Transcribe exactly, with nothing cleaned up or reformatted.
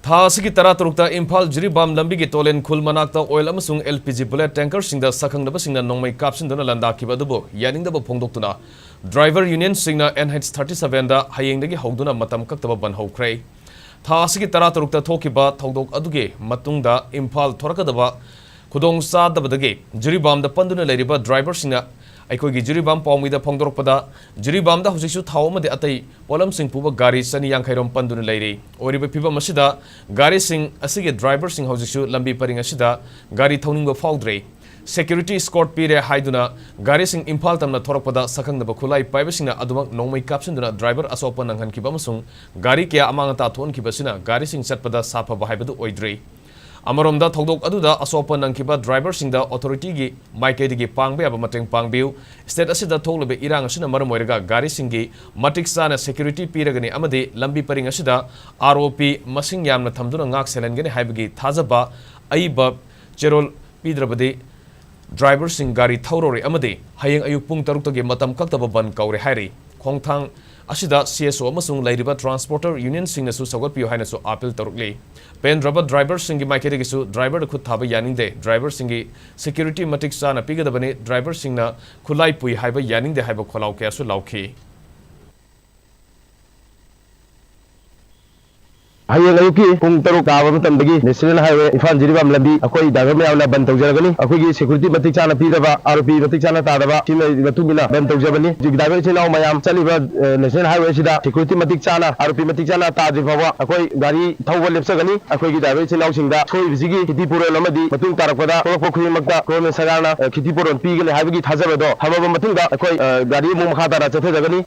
ꯊꯥ ꯑꯁꯤꯒꯤ ꯇꯔꯥꯇꯔꯨꯛꯇ ꯏꯝꯐꯥꯜ ꯖꯤꯔꯤꯕꯥꯝ ꯂꯝꯕꯤꯒꯤ ꯇꯣꯂꯦꯟ ꯈꯨꯜ ꯃꯅꯥꯛꯇ oil ꯑꯃꯁꯨꯡ L P G bullet tankerꯁꯤꯡꯗ ꯁꯛꯈꯪꯗꯕꯁꯤꯡꯅ ꯅꯣꯡꯃꯩ ꯀꯥꯞꯁꯤꯟꯗꯨꯅ ꯂꯥꯟꯗꯥꯈꯤꯕ ꯑꯗꯨꯕꯨ ꯌꯥꯅꯤꯡꯗꯕ ꯐꯣꯡꯗꯣꯛꯇꯨꯅ driver unionꯁꯤꯡꯅ N H thirty sevenꯗ ꯍꯌꯦꯡꯗꯒꯤ ꯍꯧꯗꯨꯅ ꯃꯇꯝ ꯀꯛꯇꯕ ꯕꯟ ꯍꯧꯈ꯭ꯔꯦ꯫ ꯊꯥ ꯑꯁꯤꯒꯤ ꯇꯔꯥꯇꯔꯨꯛꯇ ꯊꯣꯛꯈꯤꯕ ꯊꯧꯗꯣꯛ ꯑꯗꯨꯒꯤ ꯃꯇꯨꯡꯗ ꯏꯝꯐꯥꯜ ꯊꯣꯔꯛꯀꯗꯕ ꯈꯨꯗꯣꯡꯆꯥꯗꯕꯗꯒꯤ ꯖꯤꯔꯤꯕꯥꯝꯗ ꯄꯟꯗꯨꯅ ꯂꯩꯔꯤꯕ driverꯁꯤꯡꯅ ꯑꯩꯈꯣꯏꯒꯤ ꯖꯤꯔꯤꯕꯥꯝ ꯄꯥꯎꯃꯤꯗ ꯐꯣꯡꯗꯣꯔꯛꯄꯗ, ꯖꯤꯔꯤꯕꯥꯝꯗ ꯍꯧꯖꯤꯛꯁꯨ ꯊꯥꯎ ꯑꯃꯗꯤ ꯑꯇꯩ ꯄꯣꯠꯂꯝꯁꯤꯡ ꯄꯨꯕ ꯒꯥꯔꯤ ꯆꯅꯤ ꯌꯥꯡꯈꯩ ꯔꯣꯝ ꯄꯟꯗꯨꯅ ꯂꯩꯔꯤ꯫ ꯑꯣꯏꯔꯤꯕ ꯐꯤꯕꯝ ꯑꯁꯤꯗ ꯒꯥꯔꯤꯁꯤꯡ ꯑꯁꯤꯒꯤ driverꯁꯤꯡ ꯍꯧꯖꯤꯛꯁꯨ ꯂꯝꯕꯤ ꯄꯔꯤꯡ ꯑꯁꯤꯗ ꯒꯥꯔꯤ ꯊꯧꯅꯤꯡꯕ ꯐꯥꯎꯗ꯭ꯔꯦ꯫ Security escort ꯄꯤꯔꯦ ꯍꯥꯏꯗꯨꯅ ꯒꯥꯔꯤꯁꯤꯡ ꯏꯝꯐꯥꯜ ꯇꯝꯅ ꯊꯣꯔꯛꯄꯗ ꯁꯛꯈꯪꯗꯕ ꯈꯨꯠꯂꯥꯏ ꯄꯥꯏꯕꯁꯤꯡꯅ ꯑꯗꯨꯃꯛ ꯅꯣꯡꯃꯩ ꯀꯥꯞꯁꯤꯟꯗꯨꯅ driver ꯑꯁꯣꯛꯄ ꯅꯪꯍꯟꯈꯤꯕ ꯑꯃꯁꯨꯡ ꯒꯥꯔꯤ ꯀꯌꯥ ꯑꯃꯥꯡ ꯑꯇꯥ ꯊꯣꯛꯍꯟꯈꯤꯕ ꯑꯁꯤꯅ ꯒꯥꯔꯤꯁꯤꯡ ꯆꯠꯄꯗ ꯁꯥꯐꯕ ꯍꯥꯏꯕꯗꯨ ꯑꯣꯏꯗ꯭ꯔꯤ꯫ ꯑꯃꯔꯣꯝꯗ ꯊꯧꯗꯣꯛ ꯑꯗꯨꯗ ꯑꯁꯣꯛꯄ ꯅꯪꯈꯤꯕ driverꯁꯤꯡꯗ authorityꯒꯤ ꯃꯥꯏꯀꯩꯗꯒꯤ ꯄꯥꯡꯕ ꯌꯥꯕ ꯃꯇꯦꯡ ꯄꯥꯡꯕꯤꯌꯨ꯫ State ꯑꯁꯤꯗ ꯊꯣꯛꯂꯤꯕ ꯏꯔꯥꯡ ꯑꯁꯤꯅ ꯃꯔꯝ ꯑꯣꯏꯔꯒ ꯒꯥꯔꯤꯁꯤꯡꯒꯤ ꯃꯇꯤꯛ ꯆꯥꯅ security ꯄꯤꯔꯒꯅꯤ ꯑꯃꯗꯤ ꯂꯝꯕꯤ ꯄꯔꯤꯡ ꯑꯁꯤꯗ R O P ꯃꯁꯤꯡ ꯌꯥꯝꯅ ꯊꯝꯗꯨꯅ ꯉꯥꯛ ꯁꯦꯜꯍꯟꯒꯅꯤ ꯍꯥꯏꯕꯒꯤ ꯊꯥꯖꯕ ꯑꯏꯕ ꯆꯦꯔꯣꯜ ꯄꯤꯗ꯭ꯔꯕꯗꯤ driverꯁꯤꯡ ꯒꯥꯔꯤ ꯊꯧꯔꯔꯣꯏ ꯑꯃꯗꯤ ꯍꯌꯦꯡ ꯑꯌꯨꯛ ꯄꯨꯡ ꯇꯔꯨꯛꯇꯒꯤ ꯃꯇꯝ ꯀꯛꯇꯕ ꯕꯟ ꯀꯧꯔꯦ ꯍꯥꯏꯔꯤ꯫ ꯈꯣꯡꯊꯥꯡ ꯑꯁꯤꯗ C S O ꯑꯃꯁꯨꯡ ꯂꯩꯔꯤꯕ transporter unionꯁꯤꯡꯅꯁꯨ ꯁꯧꯒꯠꯄꯤꯌꯨ ꯍꯥꯏꯅꯁꯨ appeal ꯇꯧꯔꯛꯂꯤ꯫ ꯄꯦꯟꯗ꯭ꯔꯕ driverꯁꯤꯡꯒꯤ ꯃꯥꯏꯀꯩꯗꯒꯤꯁꯨ driverꯗ ꯈꯨꯠ ꯊꯥꯕ ꯌꯥꯅꯤꯡꯗꯦ, driverꯁꯤꯡꯒꯤ security ꯃꯇꯤꯛ ꯆꯥꯅ ꯄꯤꯒꯗꯕꯅꯤ, driverꯁꯤꯡꯅ ꯈꯨꯠꯂꯥꯏ ꯄꯨꯏ ꯍꯥꯏꯕ ꯌꯥꯅꯤꯡꯗꯦ ꯍꯥꯏꯕ ꯈꯣꯜꯂꯥꯎ ꯀꯌꯥꯁꯨ ꯂꯥꯎꯈꯤ꯫ ꯍꯌꯦꯡ ꯑꯌꯨꯛꯀꯤ ꯄꯨꯡ ꯇꯔꯨꯛ ꯇꯥꯕ ꯃꯇꯝꯗꯒꯤ National Highway ꯏꯝꯐꯥꯜ ꯖꯤꯔꯤꯕꯥꯝ ꯂꯝꯕꯤ ꯑꯩꯈꯣꯏ driver ꯃꯌꯥꯝꯅ ꯕꯟ ꯇꯧꯖꯔꯒꯅꯤ꯫ ꯑꯩꯈꯣꯏꯒꯤ security ꯃꯇꯤꯛ ꯆꯥꯅ ꯄꯤꯗꯕ, R O P ꯃꯇꯤꯛ ꯆꯥꯅ ꯇꯥꯗꯕ, ꯁꯤꯒꯤ ꯃꯇꯨꯡ ꯏꯟꯅ ꯕꯟ ꯇꯧꯖꯕꯅꯤ꯫ ꯍꯧꯖꯤꯛ driver ꯏꯆꯤꯜ ꯏꯅꯥꯎ ꯃꯌꯥꯝ ꯆꯠꯂꯤꯕ, ꯑ, National Highway ꯑꯁꯤꯗ security ꯃꯇꯤꯛ ꯆꯥꯅ, R O P ꯃꯇꯤꯛ ꯆꯥꯅ ꯇꯥꯗ꯭ꯔꯤ ꯐꯥꯎꯕ ꯑꯩꯈꯣꯏ ꯒꯥꯔꯤ ꯊꯧꯕ ꯂꯦꯞꯆꯒꯅꯤ꯫ ꯑꯩꯈꯣꯏꯒꯤ driver ꯏꯆꯤꯜ ꯏꯅꯥꯎꯁꯤꯡꯗ ꯁꯣꯏꯕꯁꯤꯒꯤ ꯈꯤꯇꯤ ꯄꯨꯔꯣꯟ ꯑꯃꯗꯤ ꯃꯇꯨꯡ ꯇꯥꯔꯛꯄꯗ ꯊꯣꯛꯂꯛꯄ ꯈꯨꯗꯤꯡꯃꯛꯇ government ꯁꯔꯀꯥꯔꯅ, ꯑ, ꯈꯤꯇꯤ ꯄꯨꯔꯣꯟ ꯄꯤꯒꯅꯤ ꯍꯥꯏꯕꯒꯤ ꯊꯥꯖꯕꯗꯣ ꯊꯝꯃꯕ ꯃꯇꯨꯡꯗ ꯑꯩꯈꯣꯏ, ꯑ, ꯒꯥꯔꯤ ꯑꯃꯨꯛ ꯃꯈꯥ ꯇꯥꯅ ꯆꯠꯊꯖꯒꯅꯤ꯫